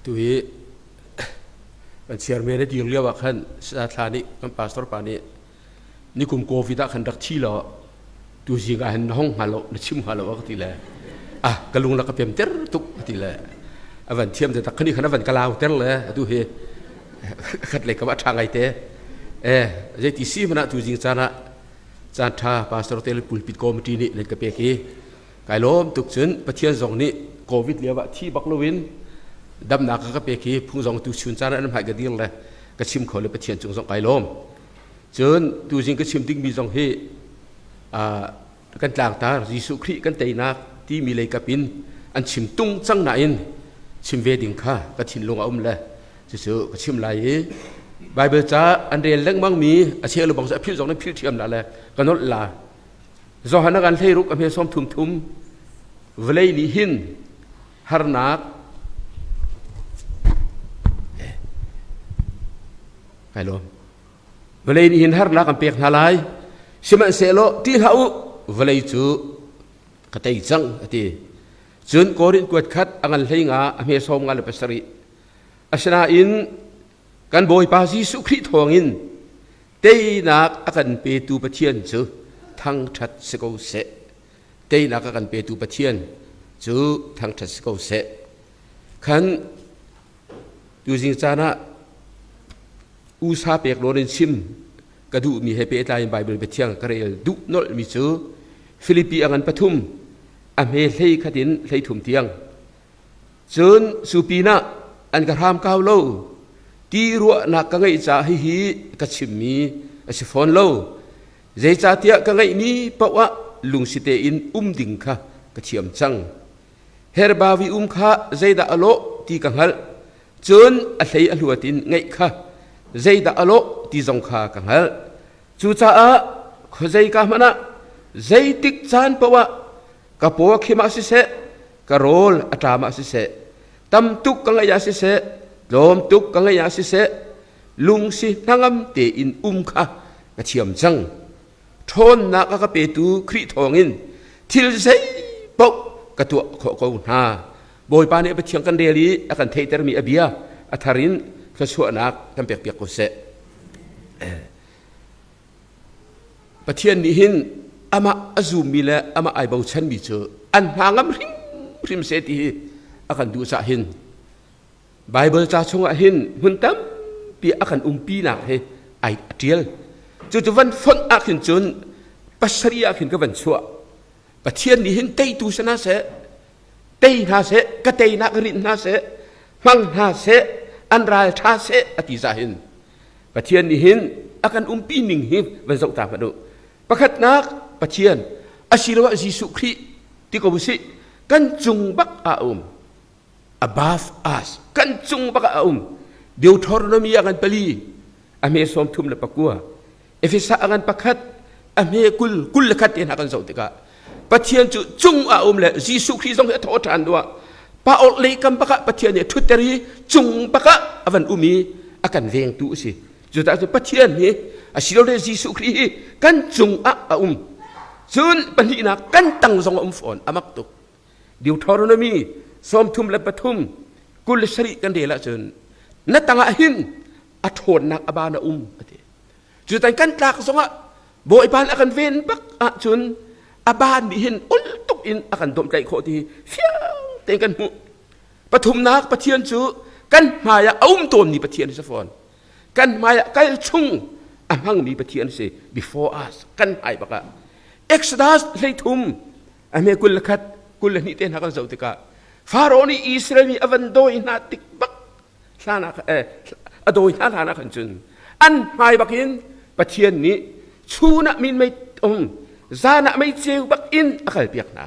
Atu hi kan chairman a dir lio ah khan Saya Thla nih kan pastor pa nih nikum COVID ah khan rak thi law tu zing ah hin na hong hnga lo na chim hnga lo ka ti le ah ka lung la ka pem ter tuk ka ti le a van thiam te tak khani khan a van ka lau ter le atu hi khat le ka ba tha ngai te eh zei ti si mana tu jing caan ah caan tha pastor te le pulpit committee nih nan ka pek i Kai lawm tuk cun Pathian zong nih COVID lio ah thi bak loin damnak ka pek hi phung zong tu chun caan an hmai ka dir le ka chim kho le Pathian cung zong kai lawm. Cun tuzing ka chim dingmi zong hi kan tlangtar Jesuh Khrih kan teinak timi lei kap in an chim tung cang nain chim ve ding kha ka thinlung a um le cucu ka chim lai i Bible ca an rel lengmang mi a cheu bang a philh zong nan philh thiam la le ka nolh la Johan a kan hleiruk a hme sawm thum thum vawlei nih hin harnak kai lawm vawlei nih hin harnak an pek hna lai sihmanhsehlaw ṭih hlah u vawlei cu ka tei cang a ti cun Korin kuat khat a ngan hlei nga a hme sawm nga le pasarih asinain kan Bawipa Jesuh Khrih thawngin Teinak a kan petu Pathian cu thangṭhat si ko seh. Teinak a kan petu Pathian cu thangṭhat si ko seh. Khan tuzing caan ah usa pek lawn in chim ka duhmi he pehtlai in Bible biathiang ka rel duh nolhmi cu Filipi a ngan pathum a hme hlei khat in hlei thum tiang Cun cu pinah an ka hram kau lo ti ruahnak ka ngeih caah hihi ka chimmi a si fawn lo. Zeicahtiah ka ngeihmi paoh ah lungsi tein um ding kha ka thiam cang. Herbawi um kha zeidah a lawh ti ka hngalh, cun a hlei a hluat in ngeih kha zeidah a lawh ti zong kha ka hngalh. Cucaah khuazeika hmanh ah zeitik caan paoh ah ka paw a khim ah siseh ka rawl a ṭam ah siseh tam tuk ka ngeih ah siseh tlawm tuk ka ngeih ah siseh lungsi hnangam tein um kha ka thiam cang ṭhawnnak a ka petu Khrih thawngin thil zei paoh ka tuah khawh ko hna Bawipa nih Pathian kan rel i a kan theihtermi a bia a thar in thluachuahnak kan pekpiak ko seh. Pathian nih hin amah a zummi le amah ai bochanmi cu an hna ngam hrimhrim seh ti hi a kan duh cah hin Bible ca chungah hin hmun tampi a kan umpinak he ai ṭial. Cucu van fonh ah khin cun pasarih ah khin ka van chuah. Pathian nih hin teitu si hna seh, tei hna seh, ka teinak rinh hna seh, hmang hna seh, an ral ṭha seh a ti cah hin Pathian nih hin a kan umpi ning hi van zoh ta hmanh u. Pakhatnak Pathian asiloah Jesuh Khrih ti ko usih kan cung bak ah a um. Above us kan cung bak ah a um. Deuteronomy ah kan pali a hme sawm thum le pakua Efesa ah kan pakhat a hme kul kul le khat te hna kan zoh tikah Pathian cu cung ah um le Jesuh Khrih zong hi a thaw ṭhan duah pa orhlei kam bak ah Pathian nih a ṭhutter i cung bak ah a van um i a kan vengtu a si cucaah cun Pathian hi asilole Jesuh Khrih hi kan cung ah a um cun pahnihnak kan tang zong a um fawn a mak tuk Deuteronomy 33 27 kan rel ahcun na tangah hin a ṭhawnnak a ban a um a ti Cutan kan tlak zongah Bawipa nih a kan ven bak ahcun a baan nih hin ul tuk in a kan domhtlaih khawh ti fiang tein kan hmuh. Pathumnak Pathian cu kan hmai ah a um tawnmi Pathian a si fawn. Kan hmai ah kal chung a hmangmi Pathian a si before us kan hmai bak ah. Exodus 13 a hme 21 22 te hna kan zoh tikah Faro nih Israel mi a van dawi hna tik bak hlan ah a dawi hna hlan ah khan cun an hmai bak in Pathian nih chun ah min mei um zan ah mei ceu bak in a kalpiak hna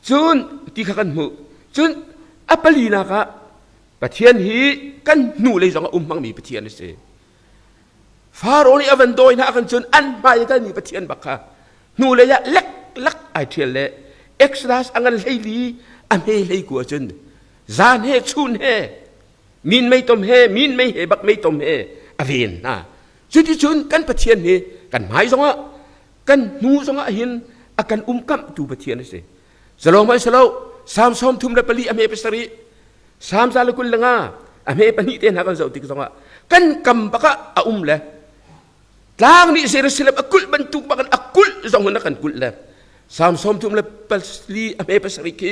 cun ti kha kan hmuh cun a palinak ah Pathian hi kan hnu lei zong a um hmangmi Pathian a si Faro nih a van dawi hna khan cun an hmai a kalmi Pathian bak kha hnu lei ah lek lak ai ṭhial le Exodus a ngan hleili a hme hlei ku ahcun zan he chun he min meitom he min mei he bak meitom he a ven hna cuticun kan Pathian hi kan hmai zongah kan hnu zongah hin a kan umkamhtu Pathian a si zalong hmanh silo Psalm 34 a hme pasarih. Salm za le 25 a hme pahnih te hna kan zoh tik zongah kan kam bak ah a um le tlang nih Jerusalem a kulh bantuk bak in a kulh zong in a kan kulh le Salm 34 a hme pasarih khi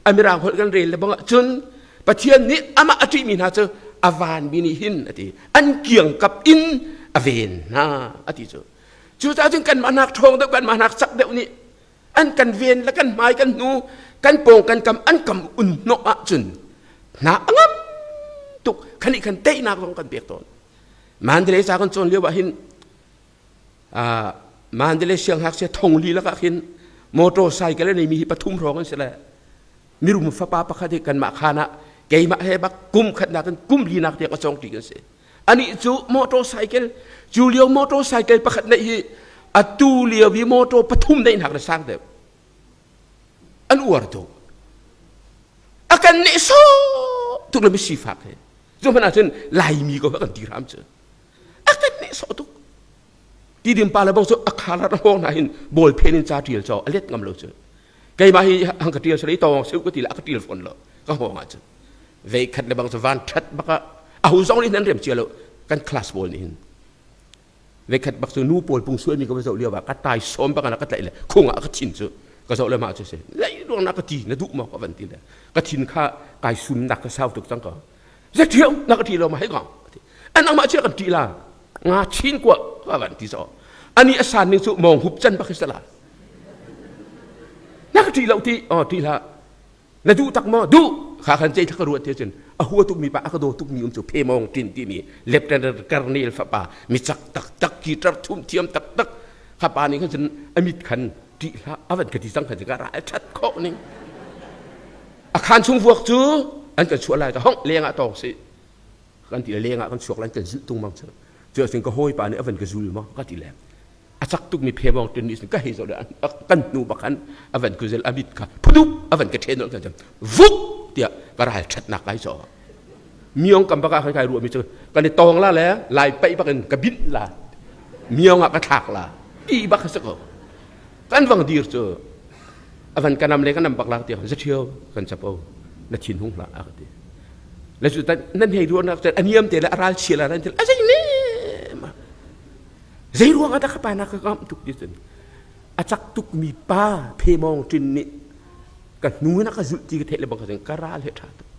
a mirang holh kan rel le bang ah cun Pathian nih amah a ṭihmi hna cu a vanmi nih hin a ti an kiangkap in a ven hna a ti cu cucaah cun kanmah nak ṭhawng deuh kanmah nak cak deuh nih an kan ven le kan hmai kan hnu kan pawng kan kam an kam un hnawh ahcun hna a ngam tuk khani khan teinak zong kan pek tawn Mandalay ca kan cawn lio ah hin Mandalay siangngakchia thong li lakah khin motorcycle a neimi hi pathum hrawng an si le mirum fapa pakhat hi kanmah khan ah keimah he bak kum khatnak in kum linak tiang a cawng ṭi kan si Anih cu motorcycle cu lio motorcycle pakhat neih hi atu lio i motor pathum neihnak le sang deuh. An uar tuk. A kan neh sawh tuk le misifak he. Cu hmanh ahcun Laimi ko kan ti hram cu. A kan neh sawh tuk. Tidim pa le bang cu a khalar a hawng hna hin bawl phen in ca ṭial caw a let ngam lo cu. Keimah hi hang ka ṭial sal i tawng seu ka ti le a ka ṭial fawn lo ka hawng ahcun. Vei khat le bang cu van ṭhat bak ah aho zong nih nan rem cia lo kan class pawl nih hin vei khat bak cu nu pawl pung suai mi ka va zoh lio ah ka tai sawm bak ah ka tlaih le khung ah ka thin cu ka zoh le mah cu si lei ruang na ka ti na duh maw ka van ti le ka thin kha kai sum nak ka sau tuk cang ko zethiam na ka ti lo ma hei ngong an amah chia kan ti la nga chin kwa ka van ti so ani asan ning cu mong hup chan bak hi sala na ka ti lo ti oh ti hlah Na duh tak maw? Duh! Kha khan cei ka ruat te cun a hua tukmi pa a ka daw tukmi um cu Phemong Tin timi Lieutenant Colonel fapa mi cak taktak guitar thum thiam taktak kha pa nih khan cun a mit khan ṭih hlah a van ka ti cang khan ka ral ṭhat khawh ning a khan chung vuak cu an kan chuah lai ta hong leng ah tawng si kan ti le leng ah kan chuak lan kan zulh tung mang cu cu ahcun ka hawipa nih a van ka zul maw ka ti le a cak tukmi phebawng tin nih ka hei zoh le kan hnu bak khan a van kuzel a mit kha phudup a van ka ṭhen kan cam vuk tiah ka ral ṭhatnak kai caw miong kam bak ah kai ruahmi cu kan i tawng la le lai paih bak in ka binh la miong ah ka thlak la ti bak si ko kan vang dir cu a van ka nam le ka nam bak la tiah zaṭhio kan capo na thin hung hlah a ka ti le cu nan hei ruahnak a niam te le a ral chia la nan til a zei ne Zei ruang ah dah ka pa na ka ngamh tuk ti cun a cak tukmi pa Phemawng Ṭin nih ka hnu in a ka zulh ti ka theih le bang kha ka ral he ṭha tuk.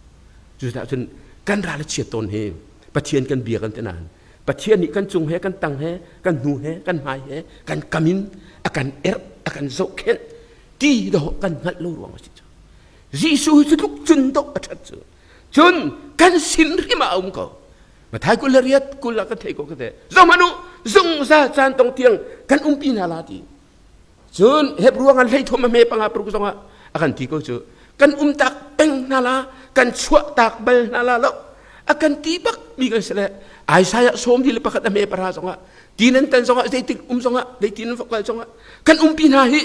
Cucaah cun kan ral a chiat tawn hi Pathian kan bia kan ti nain Pathian nih kan cung he kan tang he kan hnu he kan hmai he kan kam in a kan erh a kan zohkhenh ti dawh kan hngalh lo ruang a si cu. Jesuh hi cu tluk cun dawh a ṭhat cu. Cun kan sin hrim ah a um ko. Mathai 20 le riat 20 ah kan theih ko ka te. Zohhmanh u, zungzal caan tong tiang kan umpi hna la ti. Cun Hebrew ngan hlei thum a hme panga paruk zongah a kan ti ko cu kan um tak peng hna la kan chuah tak bal hna la lo a kan ti bak mi kan si le Isaiah sawm li le pakhat a hme para zongah ti nan tan zongah zeitik um zongah zeitin nan fokal zongah kan umpi hna hi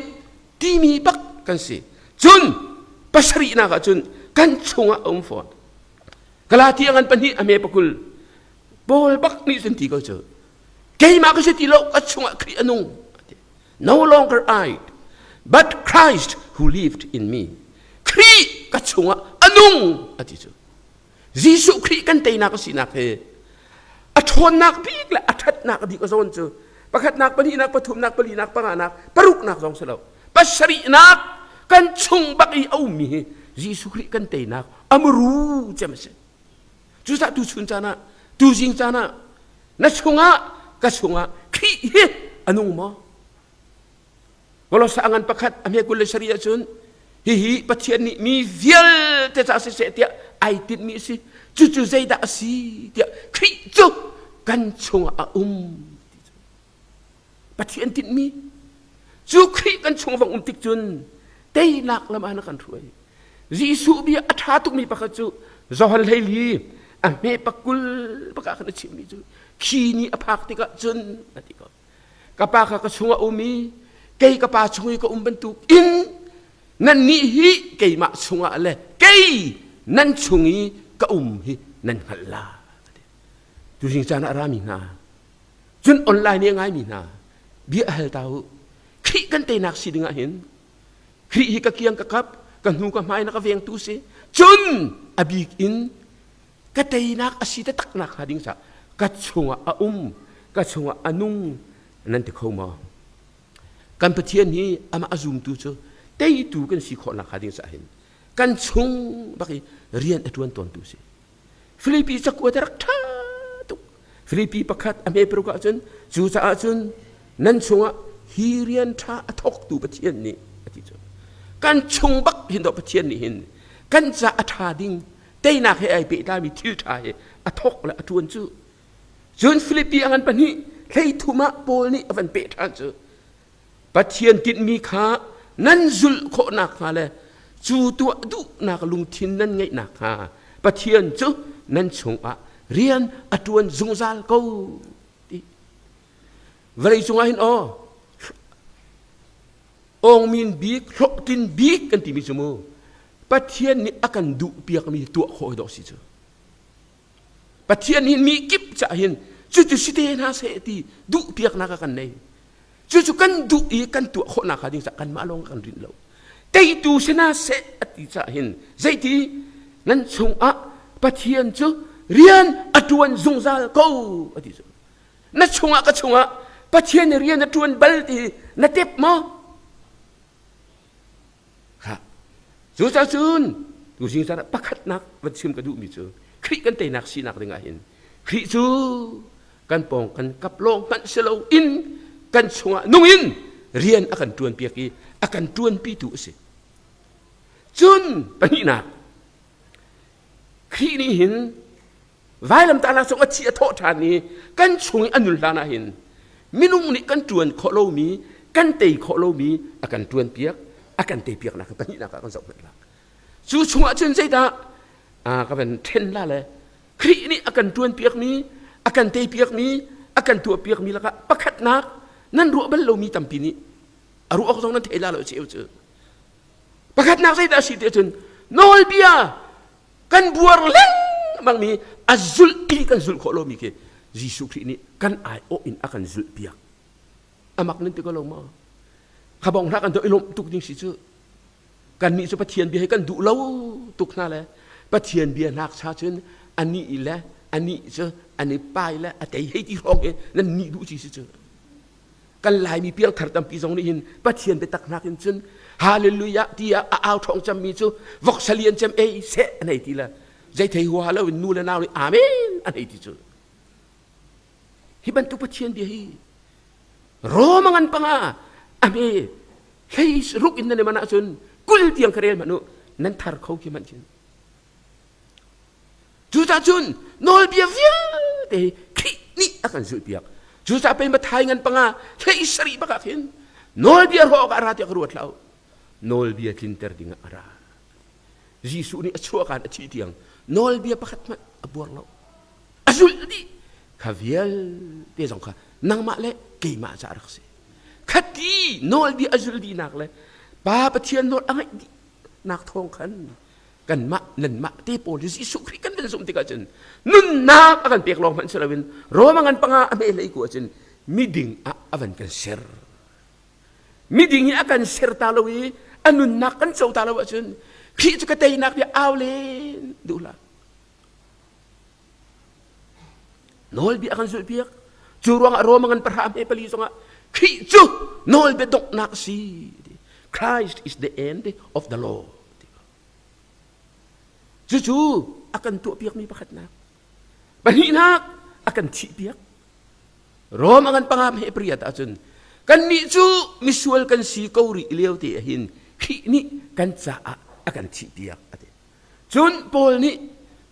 timi bak kan si cun pasarihnak ah cun kan chungah a um fawn Galatia ngan pahnih a me pakul Paul bak nih cun ti ko cu keimah ka si ti lo ka chungah Khrih a nung no longer I but Christ who lived in me Khrih ka chungah a nung a ti cu Jesuh Khrih kan teinak a sinak hi a ṭhawnnak bik le a ṭhatnak bik a zawn cu pakhatnak pahnihnak pathumnak palinak panganak paruknak zong si lo pasarihnak kan chung bak i a ummi hi Jesuh Khrih kan teinak a muru cem a si cucaah tu chun caan ah tu zing caan ah na chungah ka chungah Khrih hi a nung maw Kolosa ngan pakhat a hme 27 ahcun hihi Pathian nih mi vialte ca siseh tiah ai tinhmi a si cucu zeidah a si tiah Khrih cu kan chungah a um Pathian tinhmi cu Khrih kan chung vang um tik cun teinak lam ah na kan hruai Jesuh bia a ṭha tukmi pakhat cu Johan hleili a hme pakul pakah khan a chimmi cu khi ni a phak tikah cun a ti ko ka pa kha ka chungah um i kei ka pa chung i ka um bantuk in nannih hi keimah chungah le kei nan chung i ka um hi nan hngalh la tuzing caan ah rami hna cun online i a ngaimi hna bia hal ta u Khrih kan teinak si dingah hin Khrih hi ka kiang ka kap ka hnu ka hmai na ka vengtu si cun A bik in ka teinak a si taktak nak hnga ding caah ka chungah a um, ka chungah a nung nan ti kho maw? Kan Pathian hi amah a zumtu cu teitu kan si khawh nak hnga ding caah hin kan chung bak i rian a ṭuan tawntu si. Filipi cakuat a rak ṭha tuk. Filipi pakhat a hme paruk ahcun cucaah cun nan chungah hi rian ṭha a thawktu Pathian nih a ti cu. Kan chung bak hin dawh Pathian nih hin kan ca a ṭha ding teinak he ai pehtlaimi thil ṭha he a thawk le a ṭuan cu. Cun Filipi a ngan pahnih 13 ah Paul nih a van peh ṭhan cu. Pathian tinhmi kha nan zulh khawh nakhnga le cu tuah duhnak lungthin nan ngeih nakhnga Pathian cu nan chungah rian a ṭuan zungzal ko ti. Vawlei cungah hin aw awngmin bik hlawhtlin bik kan timi cu mu Pathian nih a kan duh piakmi tuah khawh dawh si cu. Pathian nih mi kip cah hin cucu si te hna seh ti duh piaknak a kan nei. Cucu kan duh i kan tuah khawhnak hnga ding caah kanmah lawng kan rinh lo. Teitu si hna seh a ti caah hin zeiti nan chungah Pathian cu rian a ṭuan zungzal ko a ti cu. Na chungah ka chungah Pathian nih rian a ṭuan bal ti na tep maw? Cucaah cun tuzing caan ah pakhatnak van chim ka duhmi cu Khrih kan teinak sinak dingah hin Khrih cu kan pawng kan kap lawng hmanh si loin kan chungah nung in rian a kan ṭuanpiak i a kan ṭuanpitu a si. Cun pahnihnak Khrih nih hin vailamtahnak cung a thi a thawh ṭhan i kan chung i a nun hlan ah hin minung nih kan ṭuan khawh lomi kan tei khawh lomi a kan ṭuanpiak a kan teipiaknak hi pahnihnak ah kan zoh hmanh la cu chungah cun zeidah ka van ṭhen la le Khrih nih a kan ṭuanpiakmi a kan teipiakmi a kan tuahpiakmi lakah pakhatnak nan ruah bal lomi tampi nih a ruah awk zong nan thei la lo cheu cu pakhatnak zeidah a si ti ahcun nawlbia kan buar lengmangmi a zulh i kan zulh khawh lomi khi Jesuh Khrih nih kan aiawh in a kan zulh piak amak nan ti ko lo maw khabong hna kan do i lawmh tuk ding si cu kannih cu Pathian bia hi kan duh lo tuk hna le Pathian bia hnak cha cun anih le anih cu an i pai le a tei hei ti hrawng i nan nih duh ci si cu kan Laimi piangthar tampi zong nih hin Pathian biatak nakin cun hallelujah tiah a au ṭhawng cemmi cu voksa lian cem ei seh an hei ti le zei thei huaha lo in nu le nau nih amen an hei ti cu hi bantuk Pathian bia hi Roma ngan panga a hme hlei ruk in nan i man ahcun 20 tiang ka rel hmanh u nan thar kho khi hmanh chin Cucaah cun nawlbia vialte hi Khrih nih a kan zulhpiak. Cucaah pei Matthai ngan panga 17 bak ah khin nawlbia hrawh awkah a ra tiah ka ruat hlah u. Nawlbia tlinter dingah a ra. Jesuh nih a chuahkan a thih tiang nawlbia pakhat hmanh a buar lo. A zulh dih. Kha vialte zong kha nangmah le keimah caah rak si. Khati nawlbia a zulh dihnak le Pa Pathian nawl a ngaih dihnak thawng khan kanmah nanmah te pawl hi Jesuh Khrih kan van zumh tikah cun nunnak a kan pek lawng hmanh si loin Roma ngan panga a hme hlei ku ahcun miding ah a van kan ser miding hi a kan ser ta lo i a nunnak kan co ta lo ahcun Khrih cu ka teinak bia au len duh hlah nawlbia a kan zulhpiak cu ruangah Roma ngan pahra hme pali zongah Khrih cu nawlbia donghnak a si Christ is the end of the law Cucu a kan tuahpiakmi pakhatnak. Pahnihnak a kan thihpiak. Rom a ngan panga he pariat ahcun kannih cu misual kan si ko rih lio te ahhin Khrih nih kan caah a kan thihpiak a ti. Cun Paul nih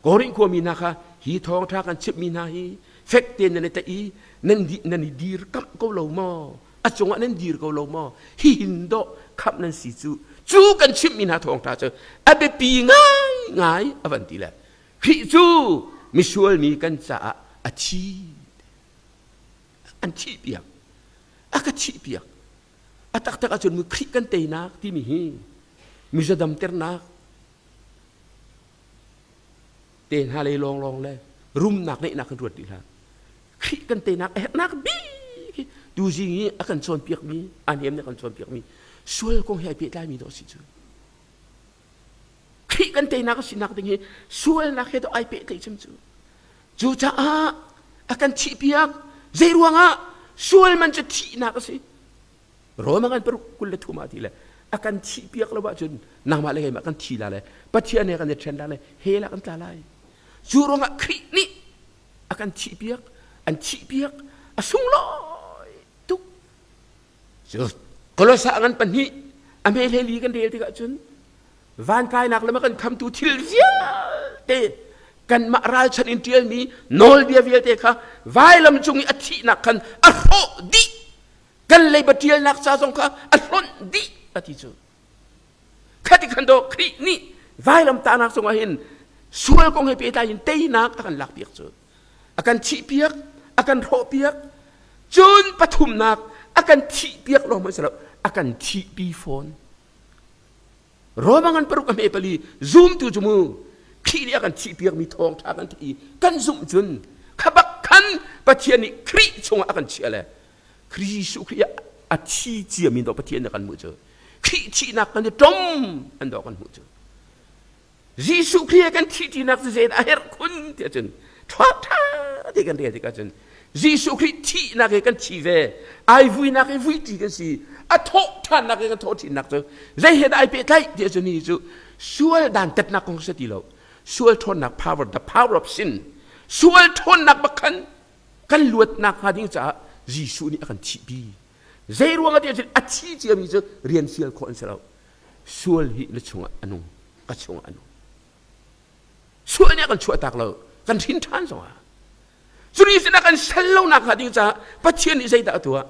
Korin khuami hna kha hi thawngṭha kan chimhmi hna hi fek tein nan i tlaih i nan nan i dirkamh ko lo maw? A cungah nan dir ko lo maw? Hihin dawh khamh nan si cu cu kan chimhmi hna thawngṭha cu a biapi ngaingai a van ti le Khrih cu misual mi kan caah a thi an thihpiak a ka thihpiak a taktak ahcun mu Khrih kan teinak timi hi mizadamternak te hna lei lawnglawng le rumnak neihnak kan ruat dih hlah Khrih kan teinak a herhnak bik hi tuzing i a kan cawnpiakmi a hnem nih a kan cawnpiakmi sual kong he ai pehtlaimi dawh si cu Khrih kan. kan teinak a sinak ding hi sualnak he to ai pehtlaih cem cu. Cucaah a kan thihpiak. Zei ruangah sual man cu thihnak a si. Roma kan paruk 23 ah ti le a kan thihpiak lo ahcun nangmah le keimah kan thi la le Pathian he kan i ṭhen la le hell ah kan tla lai. Cu ruangah Khrih nih a kan thihpiak, an thihpiak, a sunglawi tuk. Cu Kolosa ngan pahnih a hme hlei li kan rel tikah cun vankainak lam a kan khamtu thil vialte kanmah ralchan in ṭialmi nawlbia vialte kha vailam cung i a thihnak khan a hrawh dih kan leiba ṭialnak ca zong kha a hlonh dih a ti cu khati khan daw Khrih nih vailam tahnak cungah hin sual kong he pehtlai in teinak a kan lakpiak cu a kan thihpiak a kan hrawhpiak cun pathumnak a kan thihpiak lawng hmanh si lo a kan thihpi fawn Roma ngan paruk a hme pali zumtu cu mu Khrih nih a kan thihpiakmi thawngṭha kan theih i kan zumh cun kha bak khan Pathian nih Khrih chungah a kan chiah le Jesuh Khrih ah a thi ciami dawh Pathian nih a kan hmuh cu Khrih thihnak kan i ṭom an dawh kan hmuh cu Jesuh Khrih he kan thihṭinak cu zeidah a herh khun tiah cun ṭha ṭha te kan rel tikah cun Jesuh Khrih thihnak he kan thi ve ai vuinak he vuiṭi kan si a thawh ṭhannak he kan thawh ṭhinnak cu zei he dah ai pehtlaih tiah cun hi cu sual dantatnak kong si ti lo sual ṭhawnnak power the power of sin sual ṭhawnnak bak khan kan luatnak hnga ding caah Jesuh nih a kan thihpi zei ruangah tiah cun a thi ciami cu rian fial khawh an si lo sual hi na chungah a nung ka chungah a nung sual nih a kan chuahtak lo kan hrin ṭhan zongah cuni sin a kan sal lonak hnga ding caah Pathian nih zeidah a tuah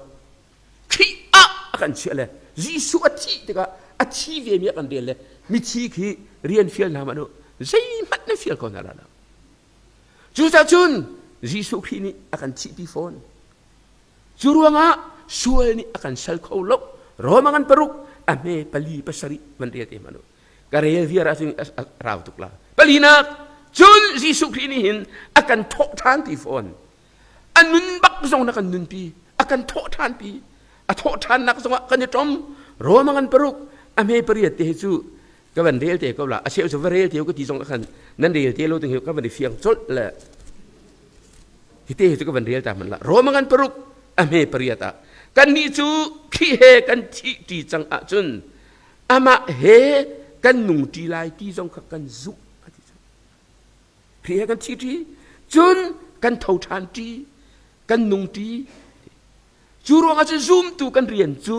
Khrih ah a kan chiah le Jesuh a thih tikah a thi ve mi a kan rel le mithi khi rian fial hna hmanh u zeihmanh na fial ko hna la lo cucaah cun Jesuh Khrih nih a kan thihpi fawn Cu ruangah sual nih a kan sal kho lo. Roma ngan paruk a hme pali pasarih van rel te hmanh u. Ka rel viar ahcun a rau tuk la. Palinak cun Jesuh Khrih nih hin a kan thawh ṭhan ti fawn. A nun bak zong na kan nunpi. A kan thawh ṭhan pi. A thawh ṭhannak zongah kan i ṭom. Roma ngan paruk a hme pariat te hi cu ka van rel te ko la. A cheu cu va rel te ka ti zong khan nan rel te lo ting hi ka van i fiang colh le Hite hi cu ka van rel ta hmanh la. Roma ngan paruk a hme pariat ah kannih cu Khrih he kan thih ṭi cang ahcun amah he kan nung ṭi lai ti zong kha kan zumh a ti cun. Khrih he kan thi ṭi cun kan tho ṭhan ṭi kan nung ṭi Cu ruangah cun zumtu kan rian cu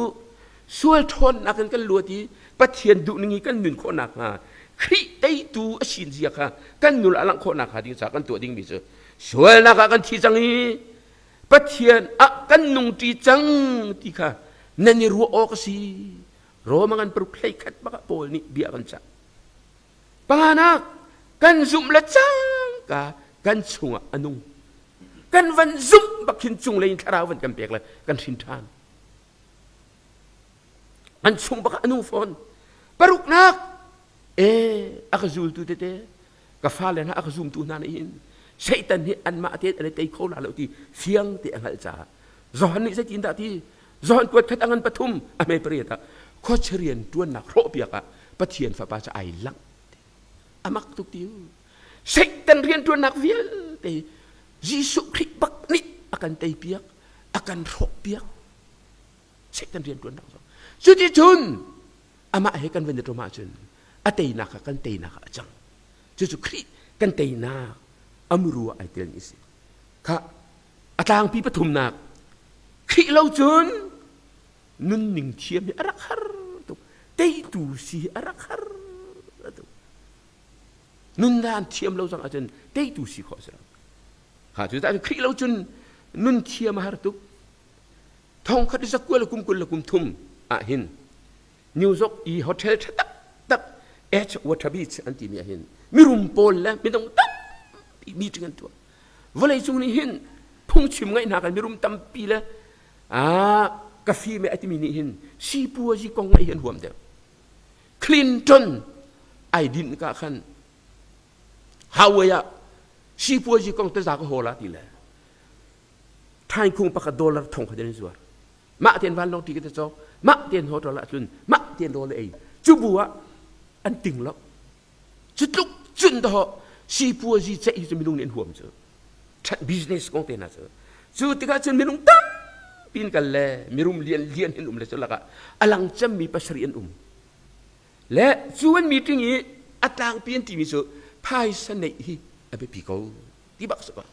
sual ṭhawnnak in kan luat i Pathian duhning i kan nun khawh nakhnga Khrih teitu a sin zia kha kan nul a langh khawh nakhnga ding caah kan tuah dingmi cu sualnak ah kan thi cang i Pathian ah kan nungṭi cang ti kha nan i ruah awk a si. Roma ngan paruk 11 bak ah Paul nih bia kan cah. Panganak kan zumh le cangka kan chungah a nung. Kan van zumh bak khin cunglei in thlarau van kan pek le kan hrin ṭhan. An chung bak ah a nung fawn. Paruknak e a ka zultu tete ka fale hna a ka zumtu hna nih hin Satan hi anmah tein an i tei kho la lo ti fiang te a hngalh caah Johan nih zeitin dah ti Johan kuat khat a ngan pathum a hme pariat ah khuachia rian ṭuannak hrawhpiak ah Pathian Fapa cu ai langh a mak tuk ti u Satan rian ṭuannak vialte Jesuh Khrih bak nih a kan teipiak a kan hrawhpiak Satan rian ṭuannak zong cuticun amah he kan van i ṭum ahcun a teinak kha kan teinak ah a cang cucu Khrih kan teinak a muru ah ai telmi a si kha a tlangpi pathumnak Khrih lo cun nunning thiam hi a rak har tuk teitu si hi a rak har tuk nundan thiam lo zong ahcun teitu si khawh a si lo kha cu tah Khrih lo cun nun thiam a har tuk thong khat zakua le kum 20 le kum thum ah hin New York i hotel ṭha taktak Edge Water Beach an timi ah hin mirum pawl le midang tampi meeting an tuah vawleicung nih hin phungchim ngaihnak in mirum tampi le ka fim a timi nih hin sipuazi kong ngaih hi an huam deuh Clinton ai din ka khan Hawaii ah sipuazi kong taza ka hawl ah ti le thaingkhung pakhat dollar thong khat in zuar mah ten vanlawng ticket a cawk mah ten hotel ah tlun mah ten rawl ei cu bu ah an ting lo. Cu tluk cun dawh sipuazi ceih hi cu minung nih an huam cu. Ṭhat business kong te hna cu. Cu tikah cun minung tampi in kal le mirum lian lian hin um le cu lakah a lang cemmi pasarih an um. Le cu an meeting i a tlangpi an timi cu phaisa neih hi a biapi ko ti bak si ko.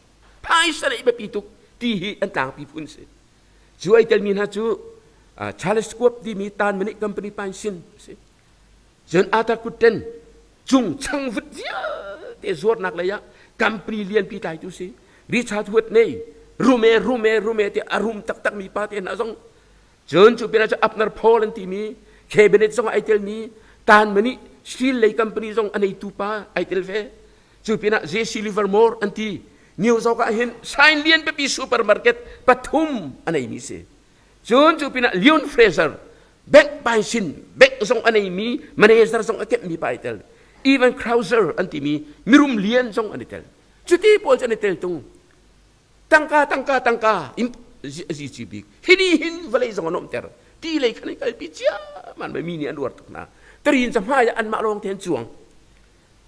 Phaisa neih biapi tuk ti hi an tlangpi phun si. Cu ai telmi hna cu Charles Schwab timi Tan Mani Company pa sin si. Cun Arthur Kutten cung changvut vialte zuarnak lei ah company lianpi tlaitu si. Richard Whitney rume rume rume ti a rum taktakmi pa te hna zong cun cu pinah cu Abner Paul an timi cabinet zong ai telmi Tan Mani steel lei company zong a neitu pa ai tel ve. Cu pinah JC Livermore an ti New York ah hin sign lian pipi supermarket pathum a neimi si. Cun cu pinah Leon Fraser bank paisin bank zong a neimi manager zong a kemhmi pa ai tel. Evan Krauser an timi mirum lian zong an i tel. Cuti pawl cu an i tel tung. Tangka tangka tangka in zi bik. Hini hin vawlei zong a nuamhter. Ti lei khan an kalpi ciaman mi nih an uar tuk hna. Tarin ca hmai ah anmah lawng te an cuang.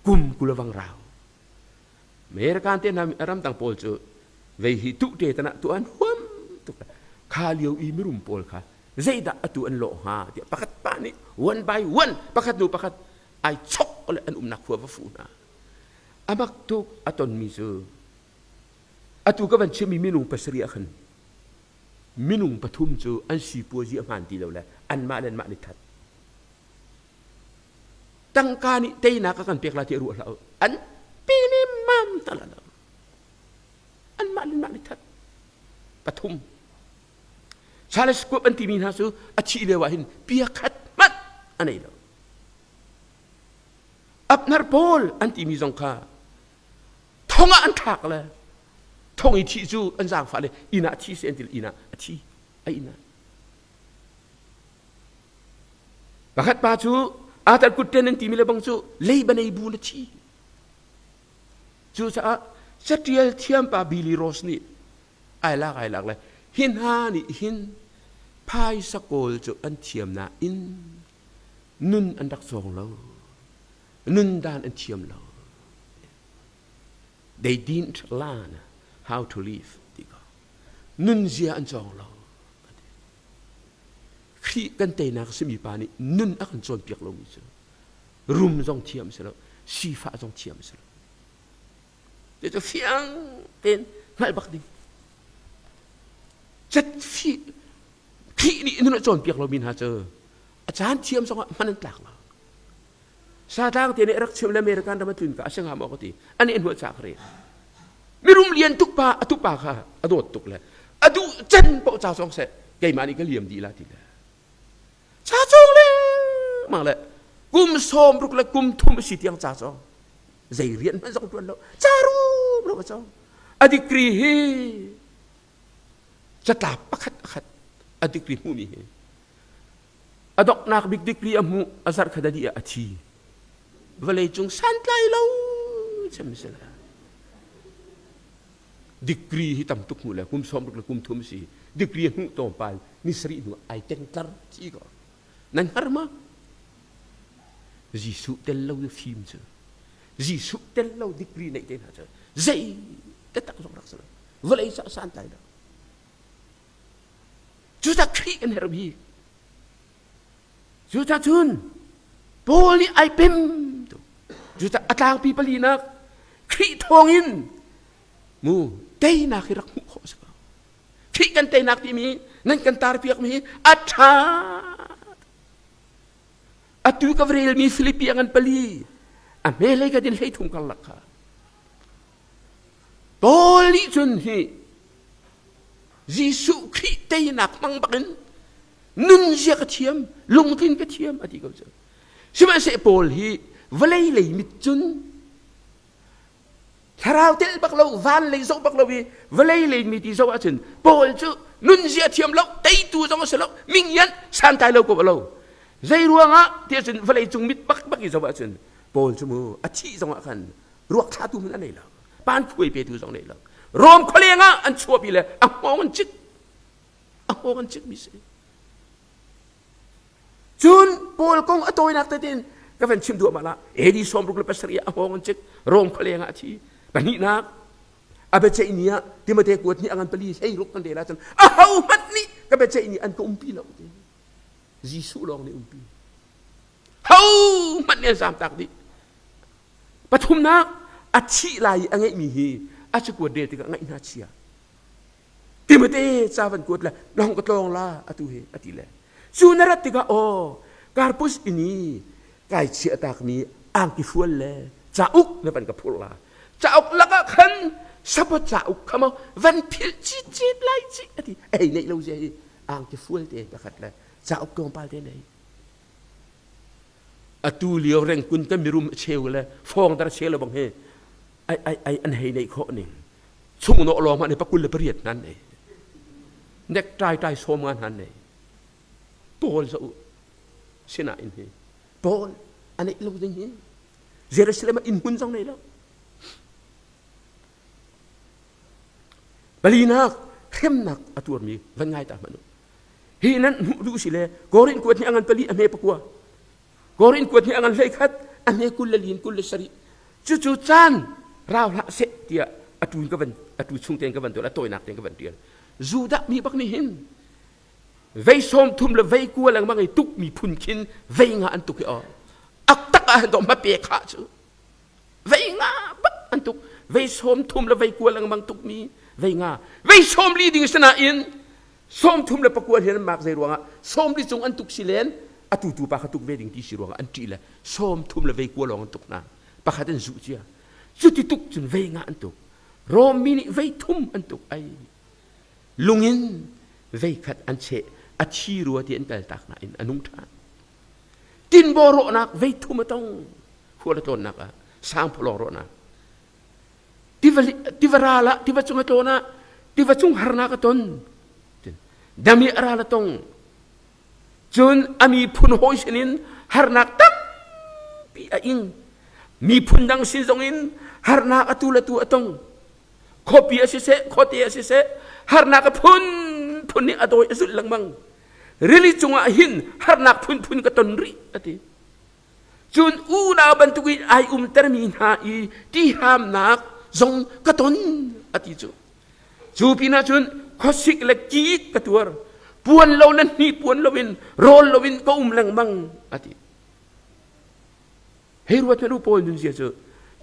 Kum kul a vang rau. American te hna ramdang pawl cu vei hi tuh te tanah tu an huam tuk kha lio i mirum pawl kha zeidah atu an lawh hnga tiah pakhat pa nih one by one pakhat hnu pakhat ai chok le an umnak khua va fu hna amak tuk a tonmi cu atu ka van chimmi minung pasarih ah khan minung pathum cu an sipuazi a hmaan ti lo le anmah le anmah nih that Tangka nih teinak a kan pek lai ti ruah hlah u. An pi nih mam ta la lo. Anmah le mah nih that. Pathum. Charles Schwab an timi hna cu a thih lio ah hin pia khat hmanh a nei lo. Abner Paul an timi zong kha thong ah an thlak le thong i thih cu an zaangfah le inn ah thi se an ti le inn ah a thi a inn ah Pakhat pa cu Arthur Kutten an timi le bang cu leiba nei bu na thi. Cucaah catial thiam pa Billy Rose nih ai lak ai lak le hi hna nih hin phaisa kawl cu an thiam nain nun an rak cawng lo. Nun dan an thiam lo. They didn't learn how to live ti ko. Nunzia an cawng lo. Khrih kan teinak a simi pa nih nun a kan cawnpiak lomi cu rum zong thiam si lo sifah zong thiam si lo cu fiang tein hngalh bak ding cat fi Khrih nih nun a cawnpiak lomi hna cu a caan thiam zongah hman an tlak lo Satang te nih rak chim le American ram a tlun ka a si hnga maw ka ti. Ani hnuah ca ka rel. Mirum lian tuk pa a tupa kha a dawt tuk le a duh can paoh ca cawng seh keimah nih ka liam dih la ti le ca cawng lengmang le kum sawm ruk le kum thum a si tiang ca cawng zei rian hmanh zong tuan lo ca rum lo a cawng a degree hi catlap pakhat akhat a degree hmuhmi hi A donghnak bik degree a hmuh a zarh khat a dih ah a thi. Vawleicung santlai lo cem si la. Degree hi tam tuk hmuh le kum sawm ruk le kum thum si. Degree a hmuh tlawmpal ni sarih hnu ai tengtlar thi ko. Nan hngar ma? Jesuh tel lo i fim cu. Jesuh tel lo degree neih te hna cu zei taktak zong rak si lo. Vawlei ca santlai lo. Cucah Khrih kan herh bik. Cucah cun Paul nih ai pem tuk. Cucah a tlangpi palinak Khrih thawngin mu teinak hi rak hmuh khawh a si ko. Khrih kan teinak timi nan kan tarpiakmi hi a ṭha. Atu ka relmi Filipi a ngan pali a hmelei ka din hlei thum karlak kha Paul nih cun hi Jesuh Khrih teinak hmang bakin nunzia ka thiam, lungtlin ka thiam a ti ko cu. Sihmanhsehlaw Paul hi vawlei lei mit cun thlarau tel bak lo, van lei zoh bak lo i vawlei lei mi ti zoh ahcun Paul cu nunzia thiam lo, teitu zong a si lo, mingian santlai lo ko a lo. Zei ruangah ti ahcun vawlei cung mit bak bak i zoh ahcun Paul cu mu a thih zong ah khan ruak thlatu hmanh a nei lo pan khuai petu zong nei lo Rom khualeng ah an chuahpi le a hngawng an cik a hngawng an cik mi si cun Paul kong a tawinak tein. Ka van chim duah mah la AD 67 ah a hngawng an cik Rom khualeng ah a thi. Pahnihnak a biaceih ni ah Timote kuat nih a ngan pali hlei ruk kan rel ahcun aho hmanh nih ka biaceih ni an ka umpi lo ti. Jesuh lawng nih umpi. Ho hmanh nih an zamtak dih. Pathumnak a thih lai i a ngeihmi hi a cakuat rel tikah ngaih hna chia. Timote ca van kuat le na hong ka tlawng la atu hi a ti le cu na rat tikah aw Karpus inn i kai chiah takmi angki fual le cauk na van ka phurh la cauk lakah khan sabot cauk kha maw van philh citcet lai ci a ti ei neih lo zia hi angki fual te pakhat le cauk tlawmpal te nei atu lio rengkun kan mirum cheu le fawng dar cheu le bang hi ai ai ai an hei neih khawh ning chung no lawng hmanh pakul le pariat nan nei nek tai tai som nga nan nei paul za u sinain hi paul anei lo ding hi Jerusalem ah inn hmun zong nei lo palinak hremnak a tuarmi van ngai ta hmanh u hi nan hmuh duh si le Korin kuat nih a ngan pali a hme pakua Korin kuat nih a ngan hlei khat a hme kul le lin kul le sarih cucu caan rau hlah seh tiah atu ka van atu chung tein ka van tual a tawinak tein ka van tial Judah mi bak nih hin vei sawm thum le vei kua lengmang i tuk mi phun khin vei nga an tuk hi aw ak tak ah hin dawh ma pe kha cu vei nga bak an tuk vei sawm thum le vei kua lengmang tuk mi vei nga vei sawm li ding sinain sawm thum le pakua hian an mak zei ruangah sawm li cung an tuk si len atu tu pa kha tuk ve ding ti si ruangah an ṭih le sawm thum le vei kua lawng an tuk hna pakhat an zuh cia cuti tuk cun vei nga an tuk Rom mi nih vei thum an tuk ai lungin vei khat an cheh a thi rua ti an kal tak nain a nung ṭhan tinbaw rawhnak vei thum a tong khual a tlawnnak ah sangphalawng rawhnak tiva tiva ral ah tiva cung a tlawn ah tiva cung harnak a ton dami a ral a tong cun a miphun hawi sinin harnak tampi a ing miphun dang sin zongin harnak atu le tu a tong khuapi a siseh khuate a siseh harnak a phunphun nih a dawi a zulh lengmang rili cungah hin harnak phunphun ka ton rih a ti Cun unau bantukin ai umtermi hna i tihamnak zong ka ton a ti cu. Cu pinah cun khuasik le kik ka tuar, puan lo le hnipuan loin rawl loin ka um lengmang a ti. Hei ruat hmanh u Paul nunzia cu.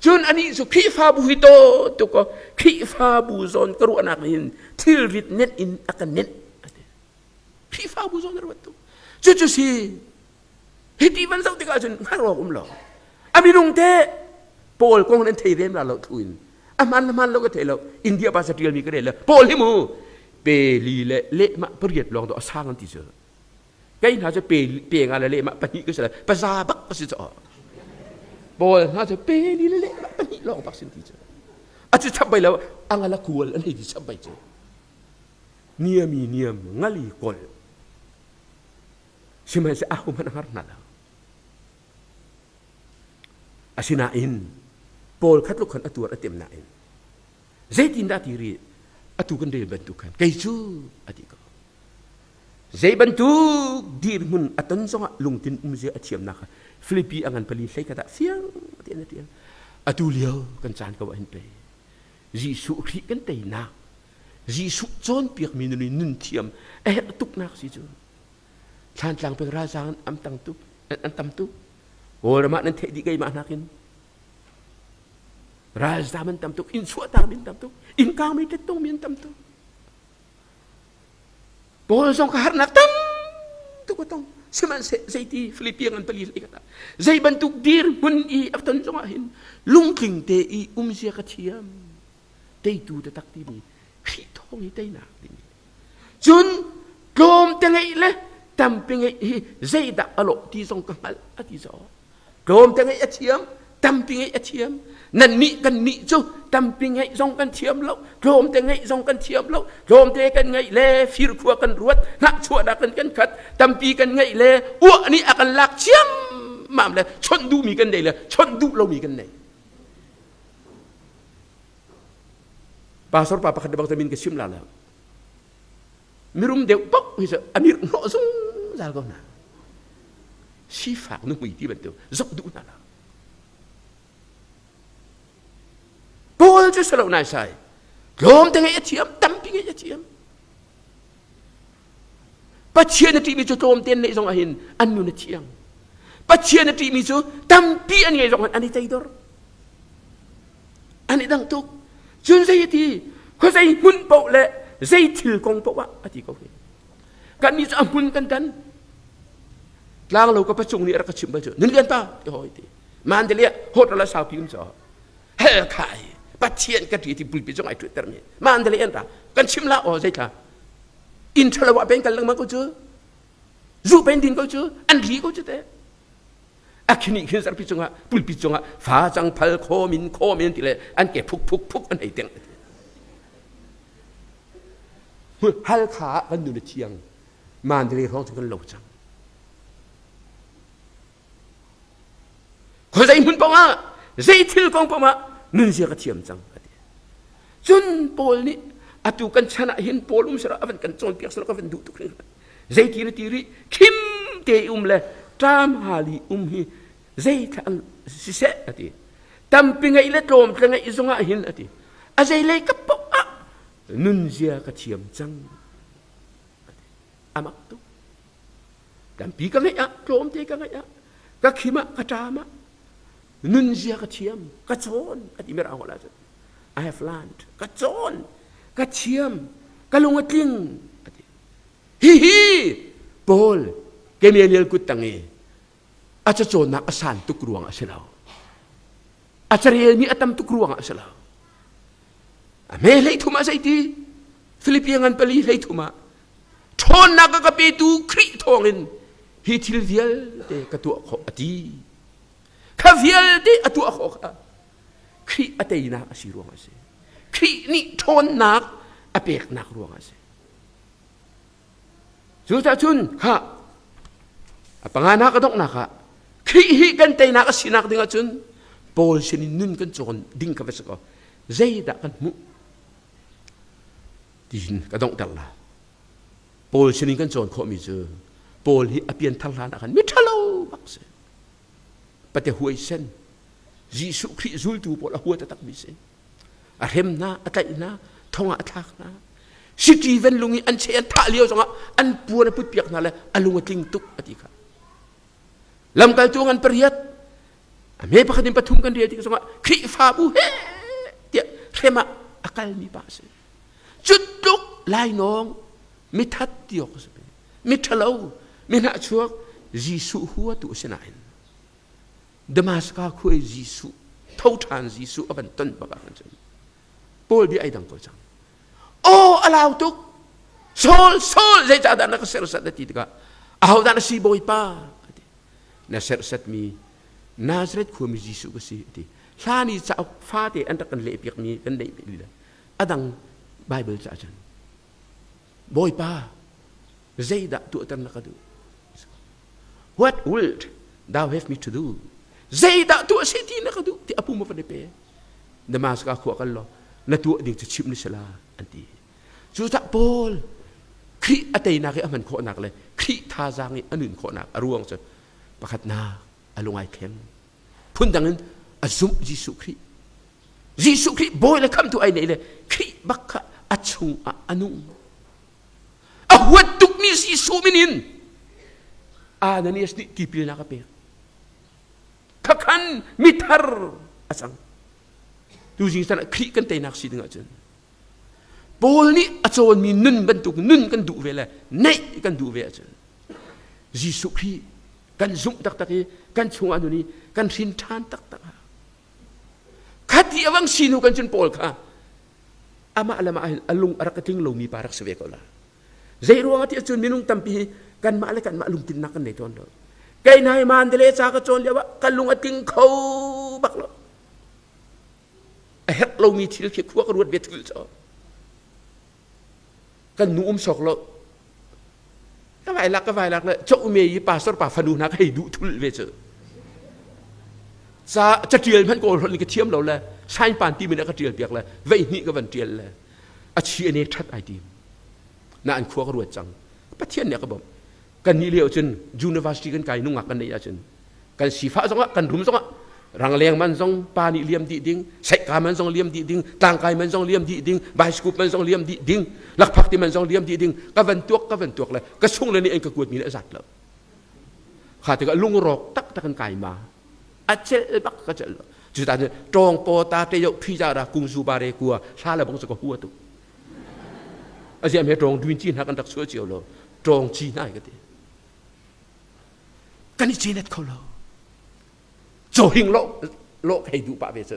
Cun anih cu Khrihfabu hi to tuk aw Khrihfabu zawn ka ruahnak hin thilrit nenh in a ka nenh a ti. Khrihfabu zawn a ruat tuk. Cucu si Hiti van zoh tikah cun hngar awk um lo. A minung te Paul kong nan thei rem la lo thu in a hman le hman lo ka thei lo India pa sa tial mi ka rel le Paul hi mu pe li le le ma pariat lawng do a sang an ti cu kei hna cu pe pe nga le le ma pahnih ka si le paza bak ka si cu Paul hna cu pe li le le ma pahnih lawng bak sin ti cu a cu chap bai lo angala kual an hei ti chap bai cu niami niam ngali kol Sihmanhsehlaw ahohmanh a hngar hna lo. Asinain Paul kha tluk khan a tuar a tem nain zeitindah ti rih atu kan rel bantuk khan kei cu a ti ko. Zei bantuk dirhmun a ton zongah lungtin umzia a thiamnak kha Filipi a ngan pali hlei khat ah fiang tein a tial. Atu lio kan caan ko ah hin pei Jesuh Khrih kan teinak Jesuh cawnpiakmi nun in nun thiam a herh tuknak si cu. Thlantlang peng ralzaang an tam tuk an tam tuk. Kawlram ah nan theih dih keimah nakin. Ralzaam an tam tuk, inn chuahtak mi an tam tuk, inn kang mi tet mi an tam tuk. Paul zong ka harnak tam tuk a tong. Sihmanhseh zeiti Philippian an pali hlei kata. Zei bantuk dirhmun i a ton zongah hin lungtling te i umzia ka thiam. Teitu taktak timi Khrih thawng i teinak timi. Cun tlawmte ngeih le tampi ngeih hi zeidah a lawh ti zong ka hngalh a ti zaw. Tlawmte ngeih a thiam, tampi ngeih a thiam. Nannih kannih cu tampi ngeih zong kan thiam lo, tlawmte ngeih zong kan thiam lo. Tlawmte kan ngeih le firkhua kan ruat, hnahchuahnak kan kan khat, tampi kan ngeih le uah nih a kan lak ciammam le chawnh duhmi kan nei le chawnh duh lomi kan nei. Pastor pa pakhat bang min ka chim la lo. Mirum deuh pok hi cu a mirh hnawh zungzal ko hna. Sifak nuhmui ti bantuk zoh duh hna lo. Paul cu si lo naisai. Tlawmte ngeih a thiam, tampi ngeih a thiam. Pathian a ṭihmi cu tlawmte an neih zong ahhin an nun a thiang. Pathian a ṭihmi cu tampi an ngeih zong an i teidor. An i dang tuk. Cun zei a ti? Khuazei hmun paoh le zei thil kong paoh ah a ti ko hi. Kannih cu a hmun kan dan. Tlanglo ka pacung nih a rak ka chimh bal cu nun lian pa ti hawi ti. Mandalay ah hotel a saupi um caw. Hell khai Pathian ka ṭi ti pulpit zong ai ṭutter mi. Mandalay an ra. Kan chim la aw zei thla. Inn ṭhalo ah pen kal lengmang ko cu. Zu pen din ko cu. An ri ko cu te. A khini khin zarpi cungah pulpit cungah fa cang phal khawm in khawm in ti le an ke phuk phuk phuk an hei teng. Halkha ah kan nun a thiang. Mandalay hrawng cu kan lo cang. Khuazei hmun paoh ah zei thil kong paoh ah nunzia ka thiam cang a ti. Cun Paul nih atu kan chan ah hin Paul um sirah a van kan cawnpiak sirah ka van duh tuk hringhran. Zei ti na ti rih khim te um le ṭam hali um hi zei thla siseh a ti. Tampi ngeih le tlawm tla ngeih zongah hin a ti. A zei lei ka paoh ah nunzia ka thiam cang. A mak tuk. Tampi ka ngeih ah tlawmte ka ngeih ah ka khim ah ka ṭam ah nunzia ka thiam ka cawn a ti mirang holh ahcun I have learned ka cawn ka thiam ka lung a tling a ti hihi Paul Gamaliel kut tang i a cacawnnak a san tuk ruang a si lo a carelmi a tam tuk ruang ah a si lo a hme hlei thum ah zei ti Philippian ngan pali hlei thum ah ṭhawnnak a ka petu Khrih thawngin hi thil vialte ka tuah khawh a ti. Kha vialte a tuah khawh kha Khrih a teinak a si ruang a si. Khrih nih ṭhawnnak a peknak ruang a si. Cucaah cun kha a panganak a donghnak ah Khrih hi kan teinak a sinak ding ahcun Paul sinin nun kan cawn ding kha va si kaw zeidah kan hmuh tiin ka donghter la. Paul sinin kan cawn khawhmi cu Paul hi a pianthar hlan ah khan mi ṭhalo bak si. Pate huaisen Jesuh Khrih zultu pawl a hua taktakmi si. A hrem hna, a tlaih hna, thong ah a thlak hna. Stephen lung i an cheh an thah lio zongah an puan a putpiak hna le a lung a tling tuk a ti kha. Lamkaltu ngan pariat a me pakhat in pathum kan rel tik zongah Khrihfabu he tiah hrem ah a kalmi pa a si. Cutluk lainawng mithat ti awk a si. Miṭhalo, mi hnahchuak Jesuh huatu a si nain Damaskas khua i Jesuh tho ṭhan Jesuh a van ton bak ah cun Paul bia ai dang ko cang. Aw a lau tuk. Saul, Saul, zeicahdah na ka serhsat na ti tikah ahodah na si Bawipa? A ti. Na serhsatmi Nazareth khuami Jesuh ka si a ti. Hlan i cauk fate an rak kan lehpiakmi kan neih lila. A dang Bible caah cun Bawipa zeidah tuahter na ka duh? What would thou have me to do? Zeidah tuah si ti na ka duh ti a pum a van i pe. Damascus khua kal law na tuah ding cu chimh na si la an ti. Cucah Paul Khrih a teinak i a hman khawhnak le Khrih thazaang i a nun khawhnak a ruang cu pakhatnak a lung ai thleng. Phundang in a zumh Jesuh Khrih. Jesuh Khrih bawi le khamtu ai neih le Khrih bak kha a chung ah a nung. A huat tukmi Jesuh min in Ananias nih tipilnak a pek. Khakhan mithar a cang. Tuzing tan ah Khrih kan teinak si ding ahcun Paul nih a cawnmi nun bantuk nun kan duh ve le neih kan duh ve ahcun Jesuh Khrih kan zumh taktak i kan chungah nun i kan hrin ṭhan taktak ah khati a vang sinu kan cun Paul kha amah le mah hin a lung a rak tling lomi pa rak si ve ko la zei ruang ah ti ahcun minung tampi hi kanmah le kanmah lungtlinnak kan nei tawn lo kei nai mandalay ca ka cawn lio ah ka lung a tling kho bak lo a herh lomi thil khi khua ka ruat ve thul cho kan nu um sok lo ka vai lak ka vai lak le chok me i pastor pa fanu hna ka hei duh thul ve cu ca catial hmanh kawl holh ka thiam lo le sain pan ti min ka tial piak le vei hnih ka van tial le a chi ane that ai tim na an khua ka ruat cang pathian nih ka bawmh. Kan nih lio cun university kan kai nungak kan neih ahcun kan sifah zongah kan rum zongah rangleng man zong pa nih liam dih ding, saihka man zong liam dih ding, tlangkai man zong liam dih ding, bicycle man zong liam dih ding, lakphak ti man zong liam dih ding, ka van tuak ka van tuak le ka chung le nih an ka kuat mi le a zat lo. Kha tikah lungrawk taktak an kai ma. A cel bak ka cel lo. Cu ta cun tawng paw ta te yo phi ja ra kung zu ba re kua hla le bong cu ka hua tu. A ziam he tawng duin chi hna kan rak chuah cio lo. Tawng chi hna ka ti. Kan i cenet kho lo. Caw hing lo lo hei duh pah ve cu.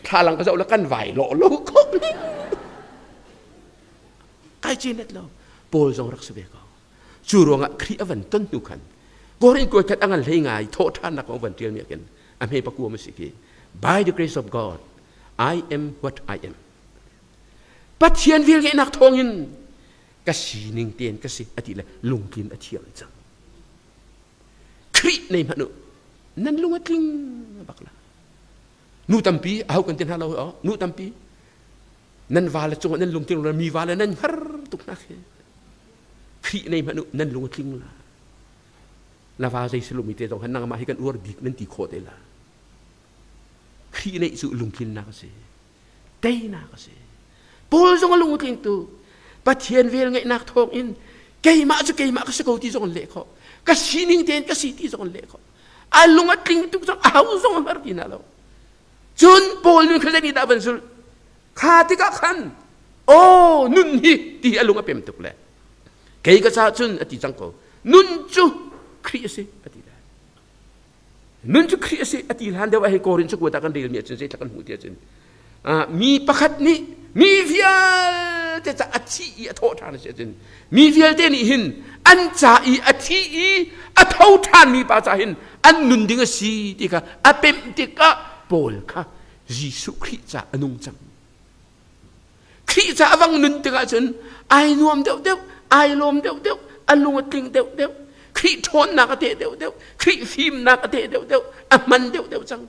Thlalang ka zoh le kan vai lo lo kho. Kai cenet lo. Paul zong rak si ve ko. Cu ruangah Khrih a van ton hnu khan Korin kuai khat a ngan hlei ngai thawhṭhannak kong van ṭialmi ah khin a hme pakua ma si khi By the grace of God I am what I am. Pathian velngeihnak thawngin ka sining tein ka si a ti le lungtlin a thiam cang. Khrih nei hmanh u nan lung a tling bak la. Nu tampi aho kan ti hna lo nu tampi nan vale cungah nan lungtling lo mi vale nan hngar tuk hna khi Khrih nei hmanh u nan lung a tling la na va zei silumi te zong han nangmah hi kan uar bik nan ti khawh te la Khrih neih cu lungtlinnak a si teinak a si Paul zong a lung a tling tu Pathian vel ngeihnak thawng in keimah cu keimah ka si ko ti zong an leh khawh ka sining tein ka si ti zong an leh khawh a lung a tling tuk zong a ho zong a hngar ti na lo Cun Paul nun kha zeinih dah van zulh? Kha tikah khan, aw nun hi ti a lung a pem tuk le kei ka caah cun a ti cang ko. Nun cu Khrih a si a ti le. Nun cu Khrih a si a ti hlan deuh ah hei Korin cakuat ah kan relmi ahcun zeitlak kan hmuh ti ahcun mi pakhat nih mi vialte ca a thi i a thawh ṭhan a si ahcun mi vialte nih hin an ca i a thi i a tho ṭhanmi pa ca hin an nun ding a si ti kha a pemh tikah Paul kha Jesuh Khrih ca a nung cang. Khrih ca a vang nun tikah cun ai nuam deuhdeuh, ai lawm deuhdeuh, a lung a tling deuhdeuh, Khrih ṭhawnnak a teh deuhdeuh, Khrih fimnak a teh deuhdeuh, a hman deuhdeuh cang.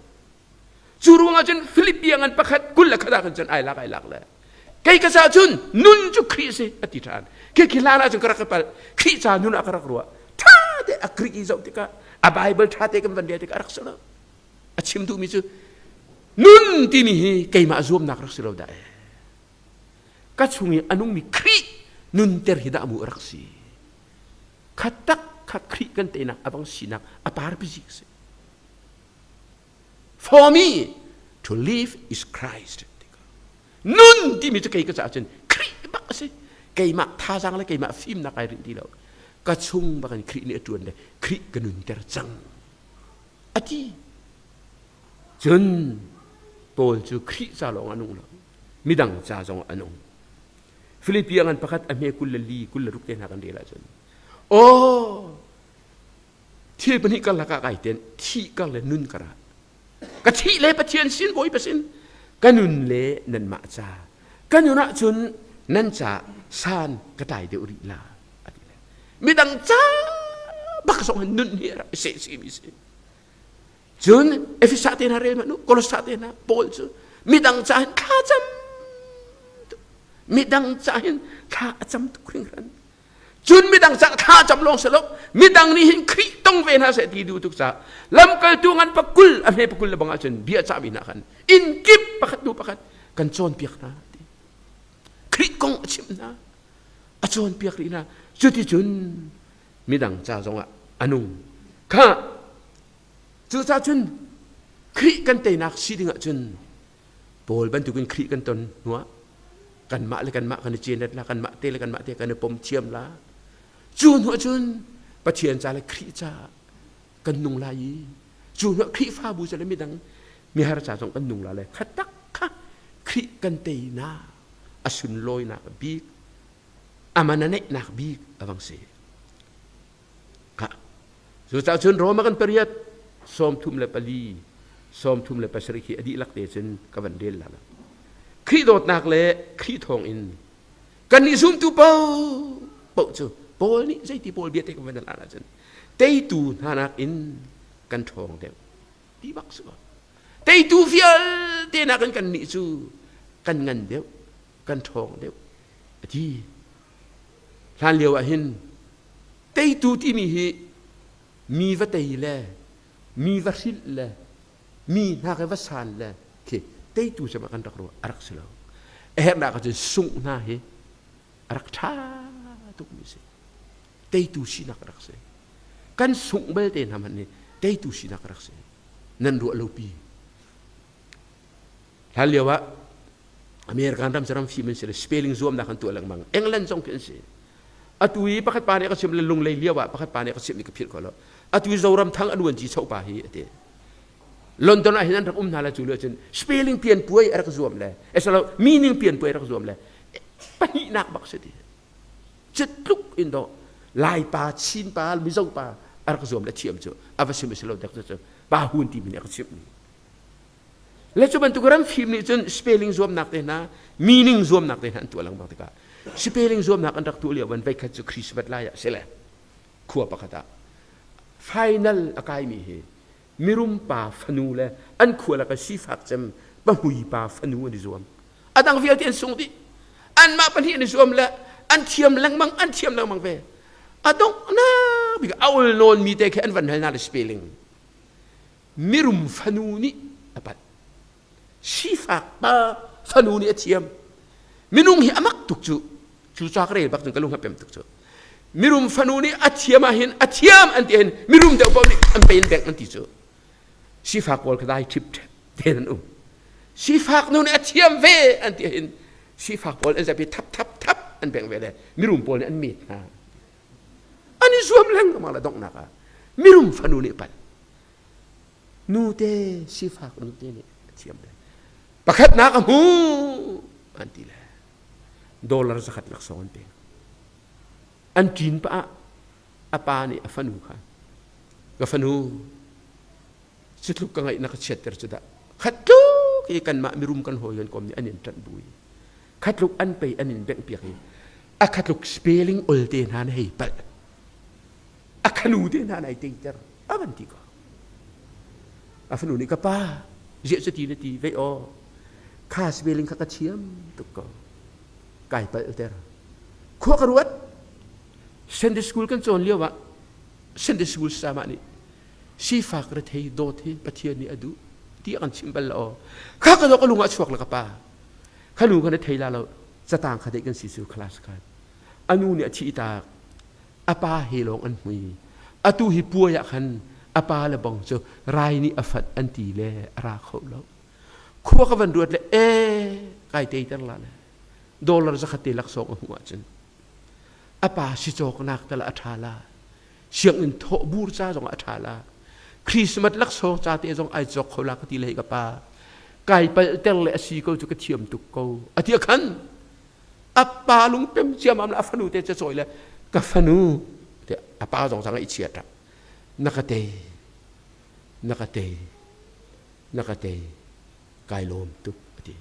Cu ruangah cun Philippi ngan pakhat 21 ah khan cun ai lak ai lak le kei ka caah cun nun cu Khrih a si a ti ṭhan. Khi khi hlan ah cun ka rak i palh. Khrih ca nun ah ka rak ruah. Ṭha te a Greek i zoh tikah a Bible ṭha te kan van rel tikah a rak si lo. A chim duhmi cu nun timi hi keimah zuamnak rak si lo dah ee. Ka chung i a nungmi Khrih nunter hi dah mu a rak si. Kha tak kha Khrih kan teinak a vang sinak a parpizik si. For me, to live is Christ. Nun timi cu kei ka caah cun Khrih bak a si. Keimah thazaang le keimah fimnak ai rinh ti lo. Ka chung bak in Khrih nih a ṭuan le Khrih ka nunter cang. A ti. Cun Paul cu Khrih ca lawng a nung lo. Midang ca zong a nung. Filipi ngan pakhat a hme 24 26 te hna kan rel ahcun aw Thil pahnih karlak ah kai ten thih kar le nun kar ah ka thih le Pathian sin Bawipa sin ka nun le nanmah ca ka nun ahcun nan ca san ka tlai deuh rih la a ti le midang ca bak zong hin nun hi rak seh si mi si cun Efesa te hna rel hmanh u Kolosa te hna Paul cu midang ca hin thla cam midang ca hin thla a cam tuk hringhran Cun midang cah thla cam lawng si lo, midang nih hin Khrih tong ve hna seh ti duh tuk caah lamkaltu ngan pakul a hme pakul le bang ahcun bia cahmi hna khan inn kip pakhat hnu pakhat kan cawnpiak hna ti. Khrih kong a chimh hna, a cawnpiak rih hna. Cuticun midang ca zongah a nung. Kha cucaah cun Khrih kan teinak si ding ahcun Paul bantukin Khrih kan ton hnuah kanmah le kanmah kan i cenet la kanmah te le kanmah te kan i pom thiam la cu hnuah cun Pathian ca le Khrih ca kan nung lai i cu hnuah Khrihfabu ca le midang mihar ca zong kan nung la le kha tak kha Khrih kan teinak a sunlawinak bik aman a neihnak bik a vang si Cucaah cun Roma kan pariat 34 37 hi a dihlak te cun ka van rel la. Khrih dawtnak le Khrih thawng in kannih zumtu paoh cu Paul nih zeiti Paul bia te kan van al ahcun teitu hna nakin kan ṭhawng deuh ti bak si Teitu vialte nakin kannih cu kan ngan deuh kan ṭhawng deuh a ti. Hlan lio ah hin. Teitu timi hi mi va tei le mi va hrilh le mi hna ke va san le khi teitu cem ah kan rak ruah a rak si lo. A herhnak ahcun sungh hna hi a rak ṭha tukmi si. Teitu sinak a rak si. Kan sungh belte hna hmanh nih teitu sinak a rak si. Nan ruah lo pi. Hlan lio ah American ram cu ram fim an si le spelling zuamnak an tuah lengmang. England zong khi an si. Atu i pakhat pa nih ka chim le lunglei lio ah pakhat pa nih ka chimh i ka philh kho lo. Atu i Zoram thang an uan ci cho pa hi a ti. London ah hin an rak um hna la cu lio cun spelling pian puai a rak zuam le esalo meaning pian puai a rak zuam le pahnihnak bak si ti. Citluk in do Lai pa, Chin pa, Mizo pa a rak zuam le thiam cu a va sim si lo dek cu pa hun ti mi nih a ka chimh mi. Le cu bantuk ram fim nih cun spelling zuamnak te hna, meaning zuamnak te hna an tuah lengmang tikah spelling zuamnak an rak tuah lio van veikhat cu Christmas lai ah si le khua pakhat ah final a kaimi hi mirum pa fanu le an khua laka sifak cem pahmui pa fanu an i zuam. A dang vialte an sung dih. Anmah pahnih an i zuam le an thiam lengmang an thiam lengmang ve. A donghnak bik a ul nawn mi te khi an van hal hna le spelling. Mirum fanu nih a palh. Sifak pa fanu nih a thiam. Minung hi a mak tuk cu. Cu ca ka rel bak cun ka lung a pem tuk cu. Mirum fanu nih a thiam ahhin a thiam an ti ahhin mirum deuh paoh nih an pein bengh an ti cu. Sifak pawl kha dai ṭhip ṭhep tein an um. Sifak nu nih a thiam ve an ti ahhin sifak pawl an zapi thap thap thap an bengh ve le mirum pawl nih an met hna. An i zuam lengmang le donghnak ah mirum fanu nih palh. Nute sifak nute nih a thiam le pakhatnak a hmu an ti le dollar zakhat laksawng an pek. An ṭin pah ah a pa nih a fanu kha ka fanu cu tluk ka ngaih na ka chiatter cu dah khat tluk i kanmah mirum kan hawi kan kom nih an in ṭanh bu i khatluk an pei an in bengh piak i a khatluk spelling ol te hna na hei palh a khanu te hna nai teiter a van ti ko a fanu nih ka pa ziah cu ti na ti vei aw kha spelling kha ka thiam tuk ko kai palh ter khua ka ruat Sunday school kan cawn lio ah Sunday school sama nih sifak rethei dawt hi Pathian nih a duh ti a kan chim bal lo kha ka ka lung ah chuak la ka pa kha nu kha na thei la lo catang kha dei kan si cu class khan anu nih a thi tak a pa he lawng an hmui atu hi puai ah khan a pa le bong cu rai nih a fat an ti le a ra kho lo khua ka van ruat le e kai teiter la le dollar zakhat te laksawng a hmuh ahcun a pa si cawknak tal a ṭha la sianginn thawh bur ca zong a ṭha la Christmas laksawng ca te zong ai cawk kho la ka ti le ka pa kai palter le a si ko cu ka thiam tuk ko a ti khan a pa lungpem ciamam le a fanu te ca cawi le ka fanu te a pa zong zang i chia ṭap na ka tei na ka tei na ka tei kai lawm tuk a ti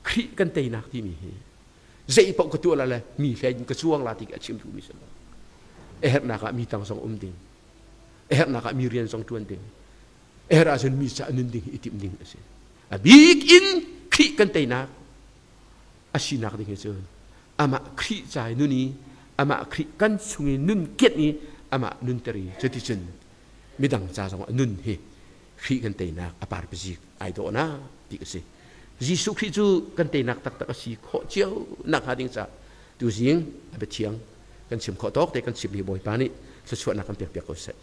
Khrih kan teinak timi hi zei paoh ka tuah la le mi hlei in ka cuang la ti a chim duhmi si lo a herhnak ah mi tang zong um ding a herhnak ah mi rian zong ṭuan ding a herh ahcun mi ca nun ding hi i timh ding a si a bik in Khrih kan teinak a sinak ding hi cu amah Khrih ca i nun i amah Khrih kan chung i nun kianh i amah nunter i cuticun midang ca zong ah nun hi Khrih kan teinak a parpazik ai dawhnak ti a si. Jesuh Khrih cu kan teinak taktak a si khawh cio nak hnga ding caah tuzing a biathiang kan chim khawh tawk te kan chim hi Bawipa nih thluachuahnak kan pek piak ko seh.